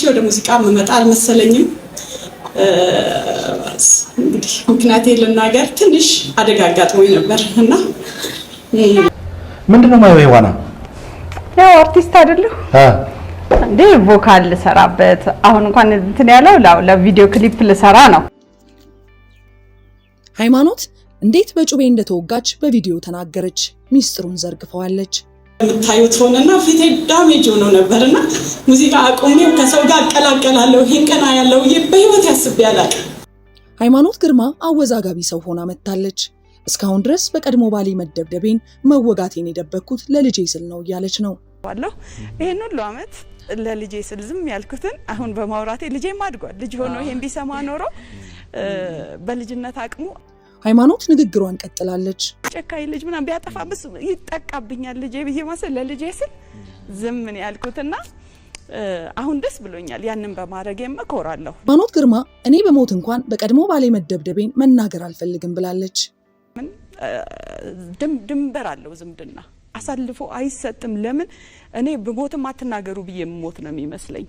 ተመልሼ ወደ ሙዚቃ የምመጣ አልመሰለኝም። እንግዲህ ምክንያቴ ልናገር፣ ትንሽ አደጋ አጋጥሞኝ ነበር እና ምንድን ነው ማየው? ዋና ያው አርቲስት አይደለሁ እንዴ? Vocal ልሰራበት አሁን እንኳን እንትን ያለው ለ video clip ልሰራ ነው። ሃይማኖት እንዴት በጩቤ እንደተወጋች በቪዲዮ ተናገረች። ሚስጥሩን ዘርግፈዋለች። የምታዩት ሆነና ፊቴ damage ሆኖ ነበርና ሙዚቃ አቁሜው ከሰው ጋር አቀላቀላለሁ ይሄን ቀና ያለው በህይወት ያስቤ አላቅም። ሃይማኖት ግርማ አወዛጋቢ ሰው ሆና መጥታለች። እስካሁን ድረስ በቀድሞ ባሌ መደብደቤን መወጋቴን የደበቅኩት ለልጄ ስል ነው እያለች ነው። ይሄን ሁሉ አመት ለልጄ ስል ዝም ያልኩትን አሁን በማውራቴ ልጄም አድጓል። ልጅ ሆኖ ይሄን ቢሰማ ኖሮ በልጅነት አቅሙ ሃይማኖት ንግግሯን ቀጥላለች። ጨካኝ ልጅ ምናምን ቢያጠፋ ብስ ይጠቃብኛል ልጄ ብዬ ማሰብ ለልጄ ስል ዝም ነው ያልኩትና አሁን ደስ ብሎኛል። ያንን በማድረጌም እኮራለሁ። ሃይማኖት ግርማ እኔ በሞት እንኳን በቀድሞ ባሌ መደብደቤን መናገር አልፈልግም ብላለች። ድንበር አለው ዝምድና አሳልፎ አይሰጥም። ለምን እኔ ብሞትም አትናገሩ ብዬ የምሞት ነው የሚመስለኝ።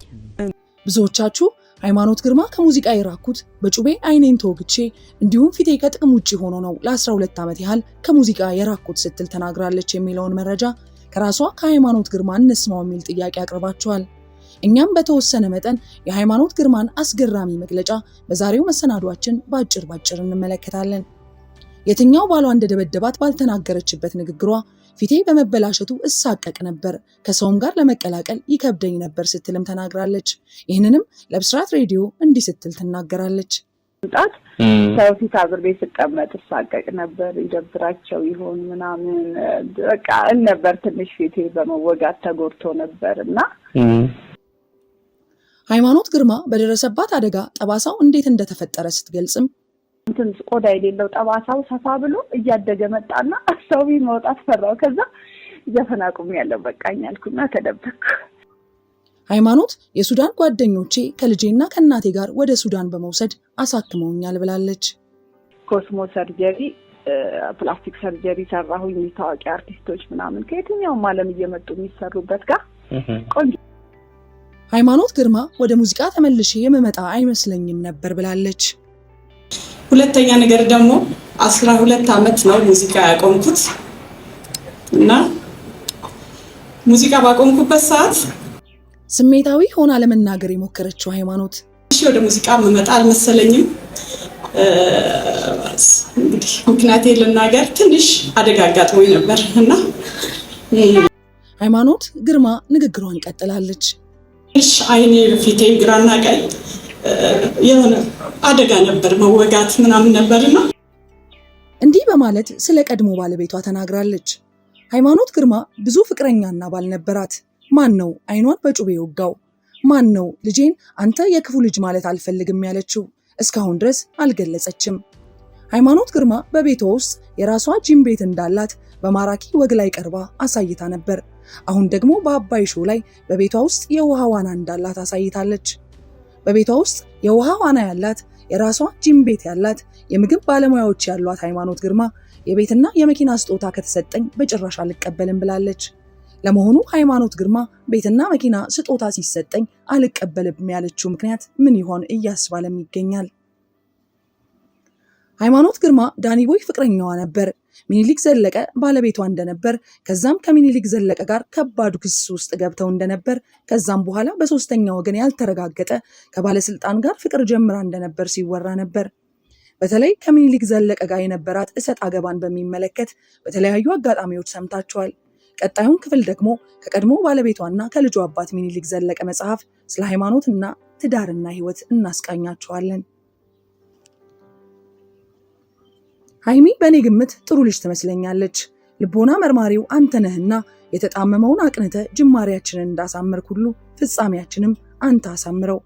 ብዙዎቻችሁ ሃይማኖት ግርማ ከሙዚቃ የራኩት በጩቤ አይኔን ተወግቼ እንዲሁም ፊቴ ከጥቅም ውጭ ሆኖ ነው ለ12 ዓመት ያህል ከሙዚቃ የራኩት ስትል ተናግራለች የሚለውን መረጃ ከራሷ ከሃይማኖት ግርማ እንስማው የሚል ጥያቄ አቅርባችኋል። እኛም በተወሰነ መጠን የሃይማኖት ግርማን አስገራሚ መግለጫ በዛሬው መሰናዷችን ባጭር ባጭር እንመለከታለን። የትኛው ባሏ እንደደበደባት ባልተናገረችበት ንግግሯ ፊቴ በመበላሸቱ እሳቀቅ ነበር፣ ከሰውም ጋር ለመቀላቀል ይከብደኝ ነበር ስትልም ተናግራለች። ይህንንም ለብስራት ሬዲዮ እንዲህ ስትል ትናገራለች። ጣት ሰው ፊት አብሬ ስቀመጥ እሳቀቅ ነበር። ይደብራቸው ይሆን ምናምን በቃ እል ነበር። ትንሽ ፊቴ በመወጋት ተጎድቶ ነበር እና ሃይማኖት ግርማ በደረሰባት አደጋ ጠባሳው እንዴት እንደተፈጠረ ስትገልጽም እንትን ቆዳ የሌለው ጠባሳው ሰፋ ብሎ እያደገ መጣና ሰው መውጣት ፈራው። ከዛ ዘፈን አቁሜያለሁ በቃኝ አልኩና ተደበቅኩ። ሃይማኖት የሱዳን ጓደኞቼ ከልጄና ከእናቴ ጋር ወደ ሱዳን በመውሰድ አሳክመውኛል ብላለች። Cosmo surgery፣ plastic surgery ሰራሁኝ። ታዋቂ አርቲስቶች ምናምን ከየትኛውም ዓለም እየመጡ የሚሰሩበት ጋር ቆንጆ። ሃይማኖት ግርማ ወደ ሙዚቃ ተመልሼ የምመጣ አይመስለኝም ነበር ብላለች። ሁለተኛ ነገር ደግሞ 12 ዓመት ነው ሙዚቃ ያቆምኩት እና ሙዚቃ ባቆምኩበት ሰዓት ስሜታዊ ሆና ለመናገር የሞከረችው ሃይማኖት ወደ ሙዚቃ የምመጣ አልመሰለኝም። እንግዲህ ምክንያቴ ልናገር፣ ትንሽ አደጋ አጋጥሞኝ ነበር እና ሃይማኖት ግርማ ንግግሯን ቀጥላለች። ትንሽ አይኔ ፊቴ ግራና ቀኝ የሆነ አደጋ ነበር፣ መወጋት ምናምን ነበርና እንዲህ በማለት ስለ ቀድሞ ባለቤቷ ተናግራለች። ሃይማኖት ግርማ ብዙ ፍቅረኛና ባል ነበራት። ማን ነው አይኗን በጩቤ የወጋው? ማን ነው ልጄን አንተ የክፉ ልጅ ማለት አልፈልግም ያለችው? እስካሁን ድረስ አልገለጸችም። ሃይማኖት ግርማ በቤቷ ውስጥ የራሷ ጂም ቤት እንዳላት በማራኪ ወግ ላይ ቀርባ አሳይታ ነበር። አሁን ደግሞ በአባይ ሾው ላይ በቤቷ ውስጥ የውሃ ዋና እንዳላት አሳይታለች። በቤቷ ውስጥ የውሃ ዋና ያላት፣ የራሷ ጂም ቤት ያላት፣ የምግብ ባለሙያዎች ያሏት ሃይማኖት ግርማ የቤትና የመኪና ስጦታ ከተሰጠኝ በጭራሽ አልቀበልም ብላለች። ለመሆኑ ሃይማኖት ግርማ ቤትና መኪና ስጦታ ሲሰጠኝ አልቀበልም ያለችው ምክንያት ምን ይሆን እያስባለም ይገኛል። ሃይማኖት ግርማ ዳኒቦይ ፍቅረኛዋ ነበር። ሚኒሊክ ዘለቀ ባለቤቷ እንደነበር፣ ከዛም ከሚኒሊክ ዘለቀ ጋር ከባድ ክስ ውስጥ ገብተው እንደነበር፣ ከዛም በኋላ በሶስተኛ ወገን ያልተረጋገጠ ከባለስልጣን ጋር ፍቅር ጀምራ እንደነበር ሲወራ ነበር። በተለይ ከሚኒሊክ ዘለቀ ጋር የነበራት እሰጥ አገባን በሚመለከት በተለያዩ አጋጣሚዎች ሰምታችኋል። ቀጣዩን ክፍል ደግሞ ከቀድሞ ባለቤቷና ከልጇ አባት ሚኒሊክ ዘለቀ መጽሐፍ ስለ ሃይማኖትና ትዳርና ሕይወት እናስቃኛችኋለን። ሃይሚ በእኔ ግምት ጥሩ ልጅ ትመስለኛለች። ልቦና መርማሪው አንተ ነህና የተጣመመውን አቅንተ ጅማሬያችንን እንዳሳመርክ ሁሉ ፍጻሜያችንም አንተ አሳምረው።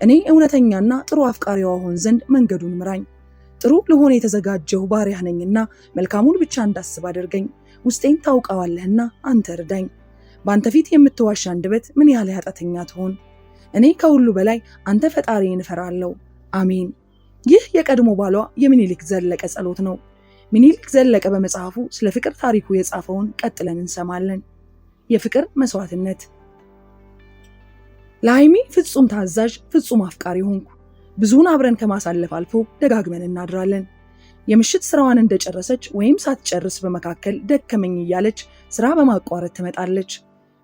እኔ እውነተኛና ጥሩ አፍቃሪዋ ሆን ዘንድ መንገዱን ምራኝ። ጥሩ ልሆን የተዘጋጀሁ ባሪያህ ነኝና መልካሙን ብቻ እንዳስብ አድርገኝ። ውስጤን ታውቀዋለህና አንተ እርዳኝ። በአንተ ፊት የምትዋሽ አንደበት ምን ያህል ኃጢአተኛ ትሆን? እኔ ከሁሉ በላይ አንተ ፈጣሪዬን እፈራለሁ። አሜን። ይህ የቀድሞ ባሏ የሚኒሊክ ዘለቀ ጸሎት ነው። ሚኒሊክ ዘለቀ በመጽሐፉ ስለ ፍቅር ታሪኩ የጻፈውን ቀጥለን እንሰማለን። የፍቅር መስዋዕትነት። ለሃይሚ ፍጹም ታዛዥ፣ ፍጹም አፍቃሪ ሆንኩ። ብዙውን አብረን ከማሳለፍ አልፎ ደጋግመን እናድራለን። የምሽት ስራዋን እንደጨረሰች ወይም ሳትጨርስ በመካከል ደከመኝ እያለች ስራ በማቋረጥ ትመጣለች።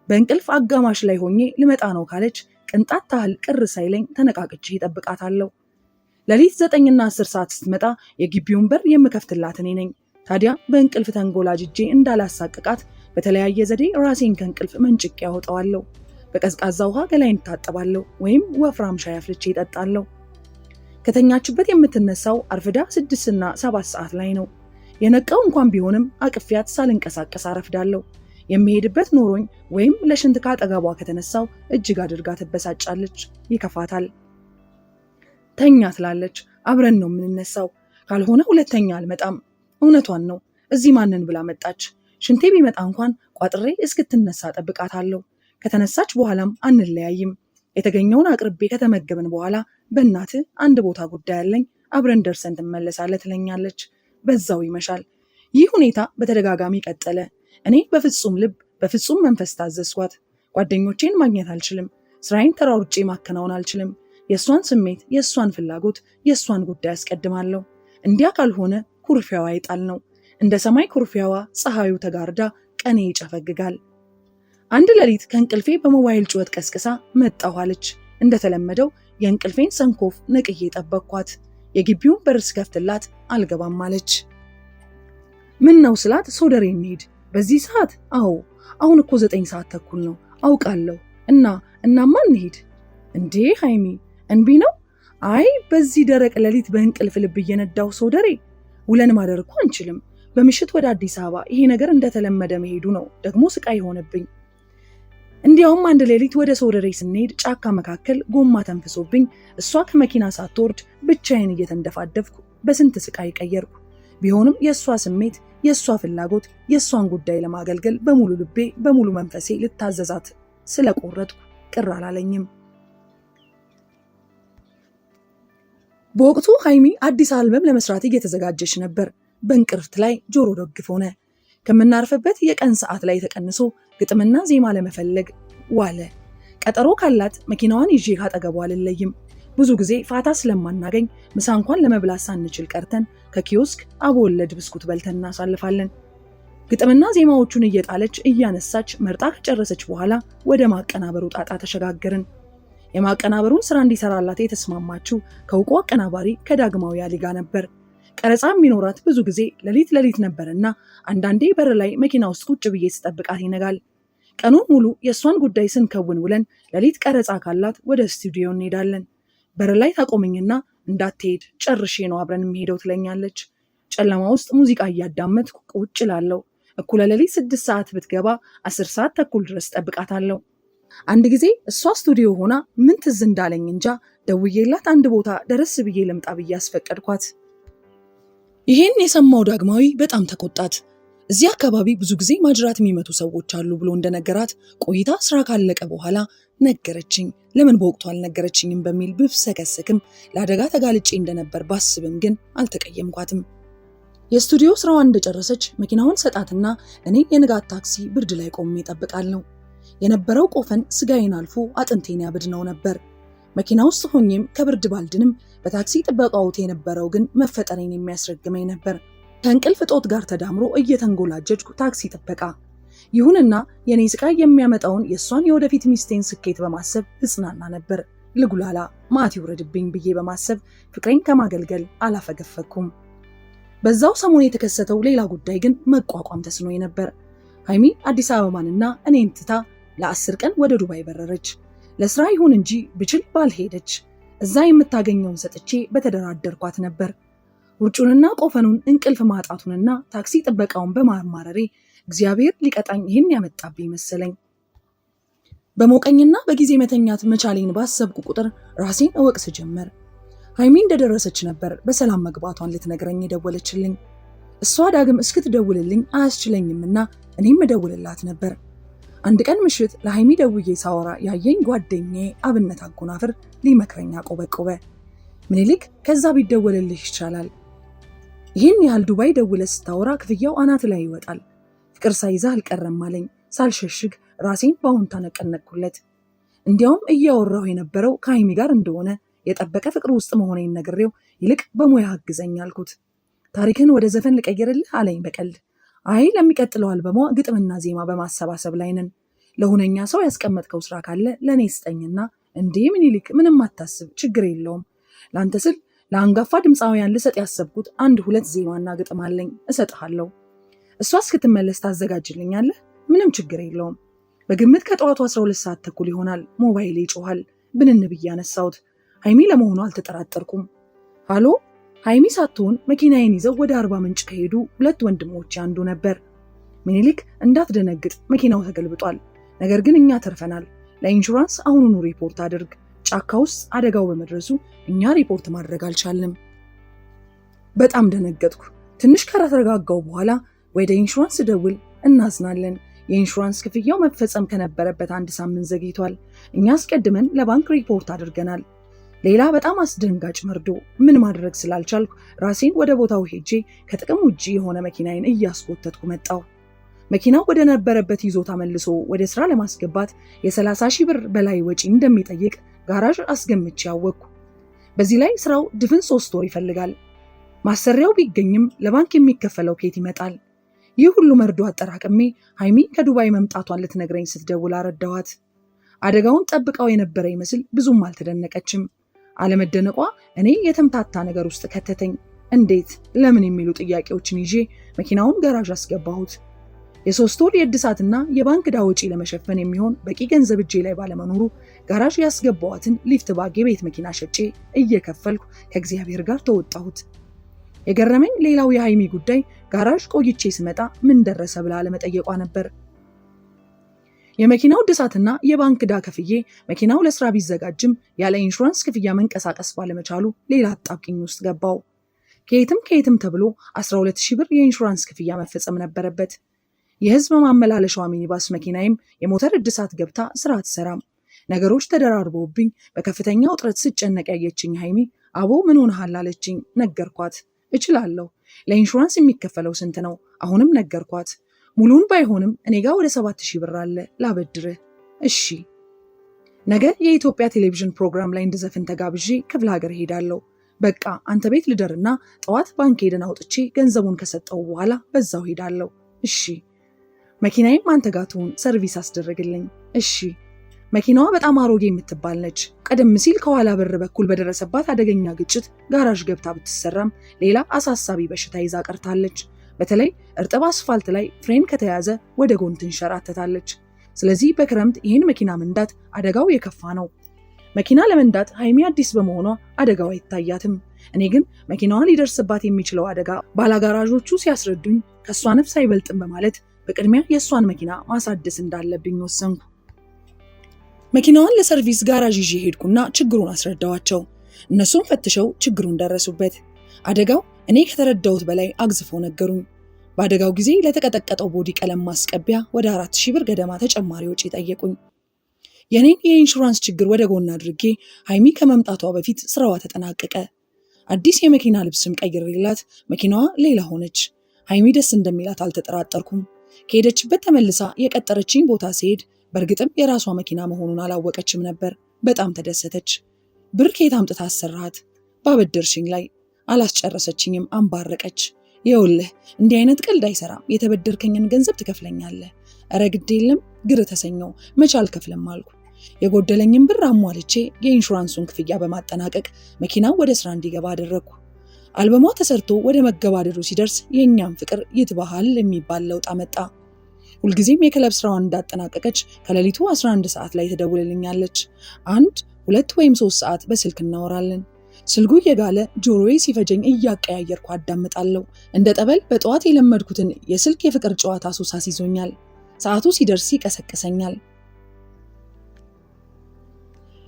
በእንቅልፍ አጋማሽ ላይ ሆኜ ልመጣ ነው ካለች ቅንጣት ታህል ቅር ሳይለኝ ተነቃቅቼ እጠብቃታለሁ። ሌሊት 9ና 10 ሰዓት ስትመጣ የግቢውን በር የምከፍትላት እኔ ነኝ። ታዲያ በእንቅልፍ ተንጎላጅጄ እንዳላሳቅቃት በተለያየ ዘዴ ራሴን ከእንቅልፍ መንጭቄ ያወጣዋለሁ። በቀዝቃዛ ውሃ ገላዬን እታጠባለሁ ወይም ወፍራም ሻይ አፍልቼ እጠጣለሁ። ከተኛችበት የምትነሳው አርፍዳ 6ና 7 ሰዓት ላይ ነው። የነቃው እንኳን ቢሆንም አቅፊያት ሳልንቀሳቀስ አረፍዳለሁ። የሚሄድበት ኖሮኝ ወይም ለሽንት ካጠገቧ ከተነሳው እጅግ አድርጋ ትበሳጫለች፣ ይከፋታል። ተኛ ትላለች። አብረን ነው የምንነሳው፣ ካልሆነ ሁለተኛ አልመጣም። እውነቷን ነው። እዚህ ማንን ብላ መጣች? ሽንቴ ቢመጣ እንኳን ቋጥሬ እስክትነሳ ጠብቃታለሁ። ከተነሳች በኋላም አንለያይም። የተገኘውን አቅርቤ ከተመገብን በኋላ በእናትህ አንድ ቦታ ጉዳይ አለኝ፣ አብረን ደርሰን ትመለሳለህ ትለኛለች። በዛው ይመሻል። ይህ ሁኔታ በተደጋጋሚ ቀጠለ። እኔ በፍጹም ልብ በፍጹም መንፈስ ታዘዝኳት። ጓደኞቼን ማግኘት አልችልም። ስራዬን ተሯሩጬ ማከናወን አልችልም። የእሷን ስሜት፣ የእሷን ፍላጎት፣ የእሷን ጉዳይ አስቀድማለሁ። እንዲያ ካልሆነ ኩርፊያዋ ይጣል ነው። እንደ ሰማይ ኩርፊያዋ ፀሐዩ ተጋርዳ ቀኔ ይጨፈግጋል። አንድ ሌሊት ከእንቅልፌ በሞባይል ጩኸት ቀስቅሳ መጣሁ አለች። እንደተለመደው የእንቅልፌን ሰንኮፍ ነቅዬ ጠበቅኳት። የግቢውን በር ስከፍትላት አልገባም አለች። ምን ነው ስላት ሶደሬ እንሂድ በዚህ ሰዓት? አዎ አሁን እኮ 9 ሰዓት ተኩል ነው አውቃለሁ። እናማ እንሂድ። እንዴ ሃይሚ እንቢ ነው? አይ በዚህ ደረቅ ሌሊት በእንቅልፍ ልብ እየነዳው ሶደሬ ውለን ማደር እኮ አንችልም። በምሽት ወደ አዲስ አበባ ይሄ ነገር እንደተለመደ መሄዱ ነው ደግሞ ስቃይ ሆነብኝ። እንዲያውም አንድ ሌሊት ወደ ሶደሬ ስንሄድ ጫካ መካከል ጎማ ተንፍሶብኝ እሷ ከመኪና ሳትወርድ ብቻዬን እየተንደፋደፍኩ በስንት ስቃይ ቀየርኩ። ቢሆንም የእሷ ስሜት፣ የእሷ ፍላጎት፣ የእሷን ጉዳይ ለማገልገል በሙሉ ልቤ በሙሉ መንፈሴ ልታዘዛት ስለቆረጥኩ ቅር አላለኝም። በወቅቱ ሃይሚ አዲስ አልበም ለመስራት እየተዘጋጀች ነበር። በእንቅርት ላይ ጆሮ ደግፍ ሆነ። ከምናርፍበት የቀን ሰዓት ላይ ተቀንሶ ግጥምና ዜማ ለመፈለግ ዋለ። ቀጠሮ ካላት መኪናዋን ይዤ ካጠገቧ አልለይም። ብዙ ጊዜ ፋታ ስለማናገኝ ምሳ እንኳን ለመብላት ሳንችል ቀርተን ከኪዮስክ አቦወለድ ብስኩት በልተን እናሳልፋለን። ግጥምና ዜማዎቹን እየጣለች እያነሳች መርጣ ከጨረሰች በኋላ ወደ ማቀናበሩ ጣጣ ተሸጋገርን። የማቀናበሩን ስራ እንዲሰራላት የተስማማችው ከእውቁ አቀናባሪ ከዳግማዊ አሊ ጋር ነበር። ቀረጻ የሚኖራት ብዙ ጊዜ ሌሊት ሌሊት ነበርና አንዳንዴ በር ላይ መኪና ውስጥ ቁጭ ብዬ ስጠብቃት ይነጋል። ቀኑን ሙሉ የእሷን ጉዳይ ስንከውን ውለን ሌሊት ቀረጻ ካላት ወደ ስቱዲዮ እንሄዳለን። በር ላይ ታቆመኝና እንዳትሄድ ጨርሼ ነው አብረን የሚሄደው ትለኛለች። ጨለማ ውስጥ ሙዚቃ እያዳመጥኩ ቁጭ እላለሁ። እኩለ ሌሊት 6 ሰዓት ብትገባ 10 ሰዓት ተኩል ድረስ ጠብቃታለሁ። አንድ ጊዜ እሷ ስቱዲዮ ሆና ምን ትዝ እንዳለኝ እንጃ ደውዬላት አንድ ቦታ ደረስ ብዬ ልምጣ ብዬ አስፈቀድኳት። ይሄን የሰማው ዳግማዊ በጣም ተቆጣት። እዚህ አካባቢ ብዙ ጊዜ ማጅራት የሚመቱ ሰዎች አሉ ብሎ እንደነገራት ቆይታ ስራ ካለቀ በኋላ ነገረችኝ። ለምን በወቅቱ አልነገረችኝም በሚል ብፍሰከሰክም ለአደጋ ተጋልጬ እንደነበር ባስብም ግን አልተቀየምኳትም። የስቱዲዮ ስራዋን እንደጨረሰች መኪናውን ሰጣትና እኔ የንጋት ታክሲ ብርድ ላይ ቆሜ እጠብቃለሁ። የነበረው ቆፈን ስጋዬን አልፎ አጥንቴን ያብድነው ነበር። መኪና ውስጥ ሆኜም ከብርድ ባልድንም በታክሲ ጥበቃውት የነበረው ግን መፈጠሬን የሚያስረግመኝ ነበር። ከእንቅልፍ እጦት ጋር ተዳምሮ እየተንጎላጀጅኩ ታክሲ ጥበቃ። ይሁንና የኔ ስቃይ የሚያመጣውን የእሷን የወደፊት ሚስቴን ስኬት በማሰብ እጽናና ነበር። ልጉላላ ማት ይውረድብኝ ብዬ በማሰብ ፍቅሬን ከማገልገል አላፈገፈኩም። በዛው ሰሞን የተከሰተው ሌላ ጉዳይ ግን መቋቋም ተስኖኝ ነበር። ሃይሚ አዲስ አበባንና እኔን ትታ ለ10 ቀን ወደ ዱባይ በረረች። ለስራ ይሁን እንጂ ብችል ባልሄደች። እዛ የምታገኘውን ሰጥቼ በተደራደርኳት ነበር። ውርጩንና ቆፈኑን እንቅልፍ ማጣቱንና ታክሲ ጥበቃውን በማማረሬ እግዚአብሔር ሊቀጣኝ ይህን ያመጣብኝ መሰለኝ። በሞቀኝና በጊዜ መተኛት መቻሌን ባሰብኩ ቁጥር ራሴን እወቅስ ጀመር። ሃይሚ እንደደረሰች ነበር በሰላም መግባቷን ልትነግረኝ የደወለችልኝ። እሷ ዳግም እስክትደውልልኝ አያስችለኝምና እኔም እደውልላት ነበር። አንድ ቀን ምሽት ለሃይሚ ደውዬ ሳወራ ያየኝ ጓደኛዬ አብነት አጎናፍር ሊመክረኝ አቆበቆበ። ምኒልክ ከዛ ቢደወልልህ ይቻላል። ይህን ያህል ዱባይ ደውለህ ስታወራ ክፍያው አናት ላይ ይወጣል። ፍቅር ሳይዛ አልቀረም አለኝ። ሳልሸሽግ ራሴን በአዎንታ ነቀነቅኩለት። እንዲያውም እያወራሁ የነበረው ከሀይሚ ጋር እንደሆነ የጠበቀ ፍቅር ውስጥ መሆኔን ነግሬው ይልቅ በሙያ አግዘኝ አልኩት። ታሪክን ወደ ዘፈን ልቀይርልህ አለኝ በቀልድ። አይ ለሚቀጥለው አልበሟ ግጥምና ዜማ በማሰባሰብ ላይ ነን። ለሁነኛ ሰው ያስቀመጥከው ስራ ካለ ለእኔ ስጠኝና። እንዴ ምኒልክ ምንም አታስብ፣ ችግር የለውም። ለአንተ ስል ለአንጋፋ ድምፃውያን ልሰጥ ያሰብኩት አንድ ሁለት ዜማና ግጥም አለኝ፣ እሰጥሃለሁ። እሷ እስክትመለስ ታዘጋጅልኛለህ? ምንም ችግር የለውም። በግምት ከጠዋቱ 12 ሰዓት ተኩል ይሆናል። ሞባይሌ ይጮሃል። ብንን ብዬ አነሳሁት። ሀይሚ ለመሆኑ አልተጠራጠርኩም። ሃሎ። ሀይሚ ሳትሆን መኪናዬን ይዘው ወደ 40 ምንጭ ከሄዱ ሁለት ወንድሞች አንዱ ነበር። ምኒልክ እንዳትደነግጥ፣ መኪናው ተገልብጧል። ነገር ግን እኛ ተርፈናል። ለኢንሹራንስ አሁኑኑ ሪፖርት አድርግ። ጫካ ውስጥ አደጋው በመድረሱ እኛ ሪፖርት ማድረግ አልቻልንም። በጣም ደነገጥኩ። ትንሽ ከተረጋጋው በኋላ ወደ ኢንሹራንስ ደውል፣ እናዝናለን። የኢንሹራንስ ክፍያው መፈጸም ከነበረበት አንድ ሳምንት ዘግይቷል። እኛ አስቀድመን ለባንክ ሪፖርት አድርገናል። ሌላ በጣም አስደንጋጭ መርዶ። ምን ማድረግ ስላልቻልኩ ራሴን ወደ ቦታው ሄጄ ከጥቅም ውጪ የሆነ መኪናዬን እያስጎተትኩ መጣሁ። መኪናው ወደ ነበረበት ይዞታ መልሶ ወደ ስራ ለማስገባት የ30 ሺህ ብር በላይ ወጪ እንደሚጠይቅ ጋራዥ አስገምቼ ያወቅኩ። በዚህ ላይ ስራው ድፍን 3 ወር ይፈልጋል። ማሰሪያው ቢገኝም ለባንክ የሚከፈለው ከየት ይመጣል? ይህ ሁሉ መርዶ አጠራቅሜ ሀይሚ ከዱባይ መምጣቷን ልትነግረኝ ስትደውል አረዳኋት። አደጋውን ጠብቃው የነበረ ይመስል ብዙም አልተደነቀችም። አለመደነቋ እኔ የተምታታ ነገር ውስጥ ከተተኝ። እንዴት፣ ለምን የሚሉ ጥያቄዎችን ይዤ መኪናውን ጋራዥ አስገባሁት። የ3 ወር የእድሳትና የባንክ ዕዳ ወጪ ለመሸፈን የሚሆን በቂ ገንዘብ እጄ ላይ ባለመኖሩ ጋራዥ ያስገባኋትን lift bag የቤት መኪና ሸጬ እየከፈልኩ ከእግዚአብሔር ጋር ተወጣሁት። የገረመኝ ሌላው የሀይሚ ጉዳይ ጋራዥ ቆይቼ ስመጣ ምን ደረሰ ብላ አለመጠየቋ ነበር። የመኪናው እድሳትና የባንክ ዕዳ ከፍዬ መኪናው ለስራ ቢዘጋጅም ያለ ኢንሹራንስ ክፍያ መንቀሳቀስ ባለመቻሉ ሌላ አጣብቂኝ ውስጥ ገባው። ከየትም ከየትም ተብሎ 12 ሺህ ብር የኢንሹራንስ ክፍያ መፈጸም ነበረበት። የህዝብ ማመላለሻዋ ሚኒባስ መኪናዬም የሞተር እድሳት ገብታ ስራ አትሰራም። ነገሮች ተደራርበውብኝ በከፍተኛ ውጥረት ስጨነቅ ያየችኝ ሀይሚ አቦ ምን ሆነሃል አለችኝ። ነገርኳት። እችላለሁ። ለኢንሹራንስ የሚከፈለው ስንት ነው? አሁንም ነገርኳት። ሙሉን ባይሆንም እኔ ጋ ወደ 7,000 ብር አለ፣ ላበድርህ። እሺ። ነገ የኢትዮጵያ ቴሌቪዥን ፕሮግራም ላይ እንድዘፍን ተጋብዤ ክፍለ ሀገር እሄዳለሁ። በቃ አንተ ቤት ልደርና ጠዋት ባንክ ሄደን አውጥቼ ገንዘቡን ከሰጠው በኋላ በዛው ሄዳለሁ። እሺ። መኪናዬም አንተ ጋር ትሁን፣ ሰርቪስ አስደረግልኝ። እሺ። መኪናዋ በጣም አሮጌ የምትባል ነች። ቀደም ሲል ከኋላ በር በኩል በደረሰባት አደገኛ ግጭት ጋራዥ ገብታ ብትሰራም ሌላ አሳሳቢ በሽታ ይዛ ቀርታለች። በተለይ እርጥብ አስፋልት ላይ ፍሬን ከተያዘ ወደ ጎን ትንሸራተታለች። ስለዚህ በክረምት ይህን መኪና መንዳት አደጋው የከፋ ነው። መኪና ለመንዳት ሀይሚ አዲስ በመሆኗ አደጋው አይታያትም። እኔ ግን መኪናዋ ሊደርስባት የሚችለው አደጋ ባላጋራዦቹ ሲያስረዱኝ ከእሷ ነፍስ አይበልጥም በማለት በቅድሚያ የእሷን መኪና ማሳደስ እንዳለብኝ ወሰንኩ። መኪናዋን ለሰርቪስ ጋራዥ ይዤ ሄድኩና ችግሩን አስረዳዋቸው። እነሱም ፈትሸው ችግሩን ደረሱበት። አደጋው እኔ ከተረዳሁት በላይ አግዝፎ ነገሩኝ። በአደጋው ጊዜ ለተቀጠቀጠው body ቀለም ማስቀቢያ ወደ 4,000 ብር ገደማ ተጨማሪ ወጪ ጠየቁኝ። የኔን የኢንሹራንስ ችግር ወደ ጎን አድርጌ ሀይሚ ከመምጣቷ በፊት ስራዋ ተጠናቀቀ። አዲስ የመኪና ልብስም ቀይሬላት መኪናዋ ሌላ ሆነች። ሀይሚ ደስ እንደሚላት አልተጠራጠርኩም። ከሄደችበት ተመልሳ የቀጠረችኝ ቦታ ስሄድ በእርግጥም የራሷ መኪና መሆኑን አላወቀችም ነበር። በጣም ተደሰተች። ብር ከየት አምጥታ አሰራሃት? ባበደርሽኝ ላይ አላስጨረሰችኝም፣ አንባረቀች። ይኸውልህ እንዲህ አይነት ቀልድ አይሰራም። የተበደርከኝን ገንዘብ ትከፍለኛለህ። እረ ግድ የለም ግር ተሰኘው። መቼ አልከፍልም አልኩ። የጎደለኝን ብር አሟልቼ የኢንሹራንሱን ክፍያ በማጠናቀቅ መኪናው ወደ ስራ እንዲገባ አደረግኩ። አልበሟ ተሰርቶ ወደ መገባደዱ ሲደርስ የእኛም ፍቅር ይትባሃል የሚባል ለውጥ አመጣ። ሁልጊዜም የክለብ ስራዋን እንዳጠናቀቀች ከሌሊቱ 11 ሰዓት ላይ ትደውልልኛለች። 1፣ 2 ወይም 3 ሰዓት በስልክ እናወራለን። ስልኩ እየጋለ ጆሮዬ ሲፈጀኝ እያቀያየርኩ አዳምጣለሁ። እንደ ጠበል በጠዋት የለመድኩትን የስልክ የፍቅር ጨዋታ ሱስ አስይዞኛል። ሰዓቱ ሲደርስ ይቀሰቅሰኛል።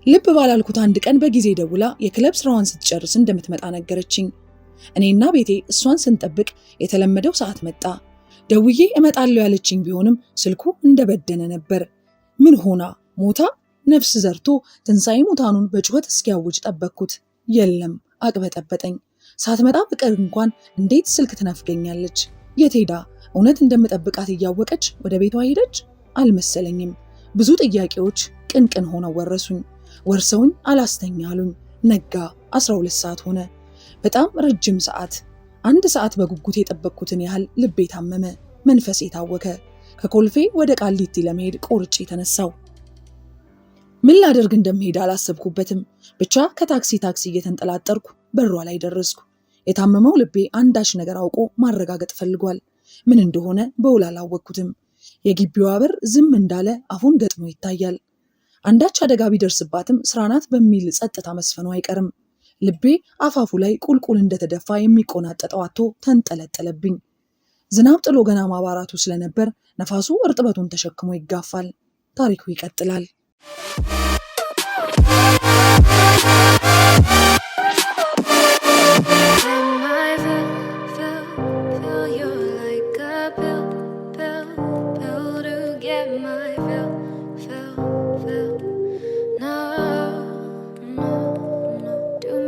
ልብ ባላልኩት አንድ ቀን በጊዜ ደውላ የክለብ ስራዋን ስትጨርስ እንደምትመጣ ነገረችኝ። እኔና ቤቴ እሷን ስንጠብቅ የተለመደው ሰዓት መጣ። ደውዬ እመጣለሁ ያለችኝ ቢሆንም ስልኩ እንደበደነ ነበር። ምን ሆና ሞታ? ነፍስ ዘርቶ ትንሣኤ ሙታኑን በጩኸት እስኪያውጅ ጠበቅኩት። የለም፣ አቅበጠበጠኝ። ሳትመጣ ብቀር እንኳን እንዴት ስልክ ትነፍገኛለች? የት ሄዳ? እውነት እንደምጠብቃት እያወቀች ወደ ቤቷ ሄደች? አልመሰለኝም። ብዙ ጥያቄዎች ቅንቅን ሆነው ወረሱኝ። ወርሰውኝ አላስተኛ አሉኝ። ነጋ። 12 ሰዓት ሆነ። በጣም ረጅም ሰዓት። አንድ ሰዓት በጉጉት የጠበቅኩትን ያህል ልቤ ታመመ፣ መንፈሴ ታወከ። ከኮልፌ ወደ ቃሊቲ ለመሄድ ቆርጬ ተነሳው። ምን ላደርግ እንደምሄድ አላሰብኩበትም። ብቻ ከታክሲ ታክሲ እየተንጠላጠርኩ በሯ ላይ ደረስኩ። የታመመው ልቤ አንዳች ነገር አውቆ ማረጋገጥ ፈልጓል። ምን እንደሆነ በውል አላወቅኩትም። የግቢዋ በር ዝም እንዳለ አፉን ገጥሞ ይታያል። አንዳች አደጋ ቢደርስባትም ስራ ናት በሚል ጸጥታ መስፈኑ አይቀርም። ልቤ አፋፉ ላይ ቁልቁል እንደተደፋ የሚቆናጠጠው አጥቶ ተንጠለጠለብኝ። ዝናብ ጥሎ ገና ማባራቱ ስለነበር ነፋሱ እርጥበቱን ተሸክሞ ይጋፋል። ታሪኩ ይቀጥላል።